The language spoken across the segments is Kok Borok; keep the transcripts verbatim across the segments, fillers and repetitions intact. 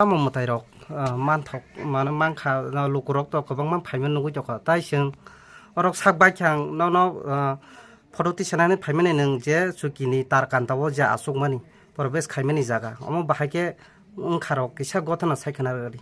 Tamo mwtai rok, ah, manthok, mano mankha, no, lukurok to kwbangma phaima nugwi tongkha. Tai chwng orok sak bai khe ang nono, ah, photo tisanani phaimani nwng je chukini tar kanta o je achukmani, probesh khaimani jaga. Omo bahai khe wngkha rok kisa gothana sai khwna rwdi.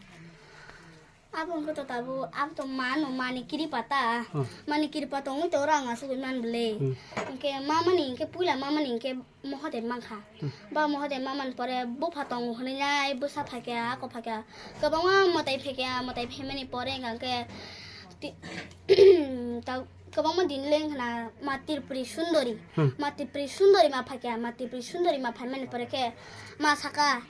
Abo wngkha to tabuk, abo to mano mani kiripa ta. Hmm. Mani kiripa tongwi to oro ang achugwi man bwle. Hmm. Hwnkhe mamani hwnkhe puila mamani hwnkhe Mohoden mankha. Hmm. Ba Mohoden mamani pore bupha tongo hwnwi nai bwsa phaikha, ako phaikha. Kwbangma mwtai phaikha, mwtai phaimani pore hwnkha khe ti-, ta-, kwbangma din le wngkha na ma Tripuri Sundori. Hmm. Ma Tripuri Sundori ma phaikha, ma Tripuri Sundori ma phaimani pore khe ma saka,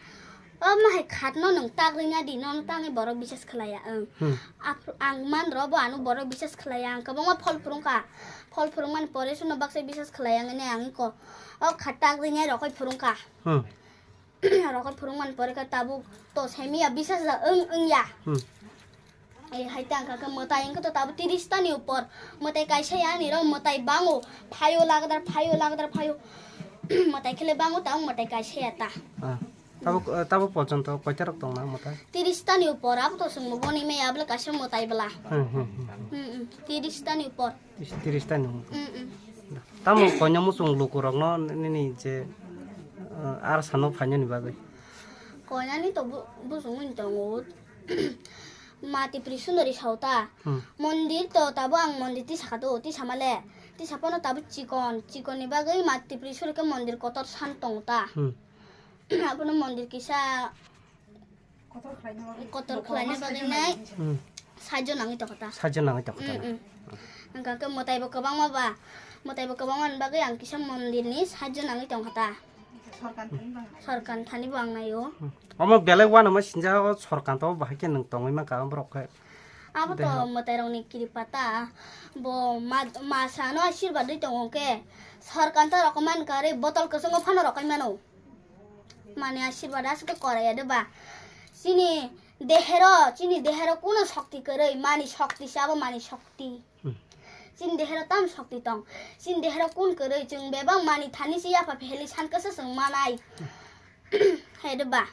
"O ma hai khatno nwng tak rwna di, nono tangwi borok bises khlaiya." Ang. Hmm. Ap-, ang man rw bo ano borok bises khlaiya, ang kwbangma phol phurungkha. Phol phurungmani pore sono baksa bises khlai ang ne ang iko. O kha tak rinai rokoi phurungkha. Hmm. Rokoi phurungmani pore khe tabuk to semiya bises da wng wngya. Hmm. E hai tang kha khe mwtai wngkhe to tabuk tiris tani upor. Mwtai kaisa ya ani rok mwtai bango. Phaio lagdar, phaio lagdar, phaio. Mwtai khele bango tabuk mwtai kaisa ya ta. Ah. Tabo, eh, tabo porjonto koita rok tong na mwtai? Tiris tani upor, abo to chwngbo boni maya bwle kaisa mwtai bwla. Hmm, hmm, hmm. Hmm, hmm, tiris tani upor. Is-, tiris tani upor. Hmm, hmm. Tamo koina muchung luku rokno nini je, eh, ar sano phainani bagwi? Koinani to bu-, buchung wng tongo. Ma Tripuri Sundori sao ta. Hmm. Mondir to tabo ang mondir tisa kha do, tisa male. Tisa pono tabo chikon, chikon ni bagwi ma Tripuri Sundori khe mondir kotor san tongo ta. Hmm. Abono mondir kisa kotor khlaina bagwi nai. Hmm. Saijo nangwi tongkha ta. Saijo nangwi tongkha ta. Mm, mm. Hwnkha khe mwtai bo kwbangma ba, mwtai bo kwbangma ni bagwi ang kisa mondir ni saijo nangwi tongkha ta. Sorkan thani bo ang naio. Hmm. Omo belai uanama sinja o sorkan to bahai khe nwng tongwi mankha borok khe. Abo to mwtai rok ni kiripa ta. Bo ma, ma sano asirwad ri tongo khe sorkan to rok man kha re botol kwchwngo phano rok mano. Mani asirwad aswk khe korai ya de ba. Chini dehero, chini dehero kuno shokti kwrwi, mani shokti se abo mani shokti. Hmm. Chini dehero tam shokti tong. Chini dehero kun kwrwi, chwng bebak mani thani se yapha pheli san kasa chwng manai. Hai de ba.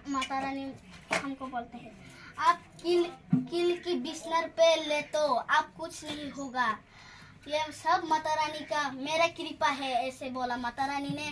Mata रानी हमको बोलते हैं, "आप किल, किल की बिस्तर पे लेटो, आप कुछ नहीं होगा, ये सब माता रानी का मेरा कृपा है," ऐसे बोला माता रानी ने।